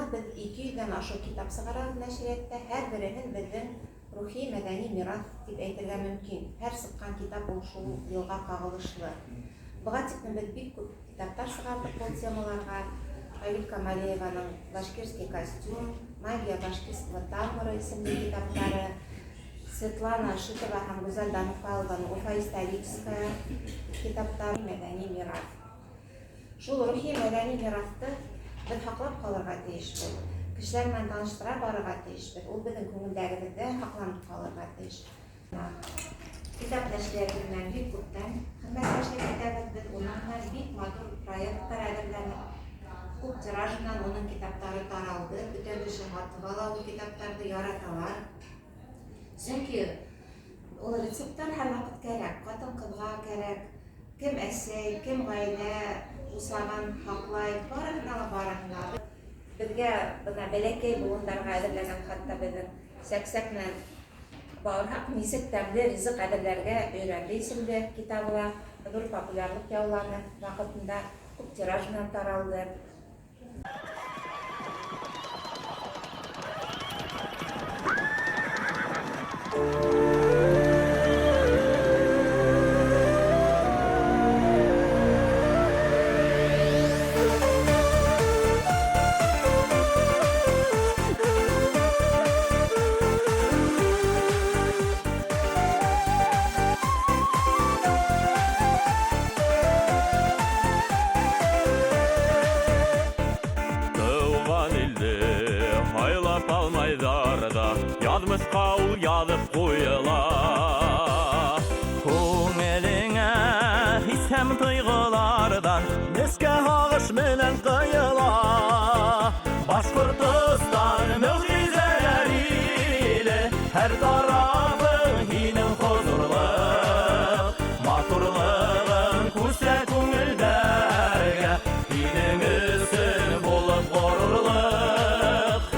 Беҙ 200 ҙән ашыу китап сығарабыҙ нәшриәттә, һәр береһен беҙҙең рухи мәҙәни мираҫ тип әйтергә мөмкин. Һәр сыҡҡан китап ул шул йылға ҡағылышлы. Быға тиклем беҙ бик күп китаптар сығарҙыҡ был темаларға. Айгөл Камалиеваның «Башкирский костюм», «Магия башкирского тамбура» исемле китаптары, Светлана Шитова һәм Гүзәл Дануфалованың «Уфа историческая» китаптары, мәҙәни мираҫ. Шул рухи мәҙәни мираҫты беҙ һаҡлап ҡалырға тейешбеҙ. Кешеләр менән таныштыра барырға тейешбеҙ. Ул беҙҙең күңелдәребеҙҙә һаҡланып ҡалырға тейеш. Китап нәшриәте менән бик күптән хеҙмәттәшлек итәбеҙ. Беҙ уның менән бик матур проекттар әҙерләнеп, күп тираж менән уның китаптары таралды. Бөтә кеше һатып ала ул китаптарҙы, яраталар. Сөнки ул рецепттар һәр ваҡыт кәрәк, ҡатын-ҡыҙға кәрәк. Кем әсәй, кем ғаилә усағын һаҡлай, барыһына ла, барыһына. Беҙгә бына бәләкәй быуындарға әҙерләгән хатта беҙҙең «Сәксәк менән бауырһаҡ нисек тәмле ризыҡ әҙерләргә өйрәнде» исемле китабы ла ҙур популярлыҡ яуланы ваҡытында, күп тираж менән таралды. Тыуған илде һайлап алмайҙар ҙа, яҙмышҡа ул яҙып ҡуйыла. Күңелеңә хис һәм тойғоларҙан нескә һағыш менән ҡойола. Башҡортостан.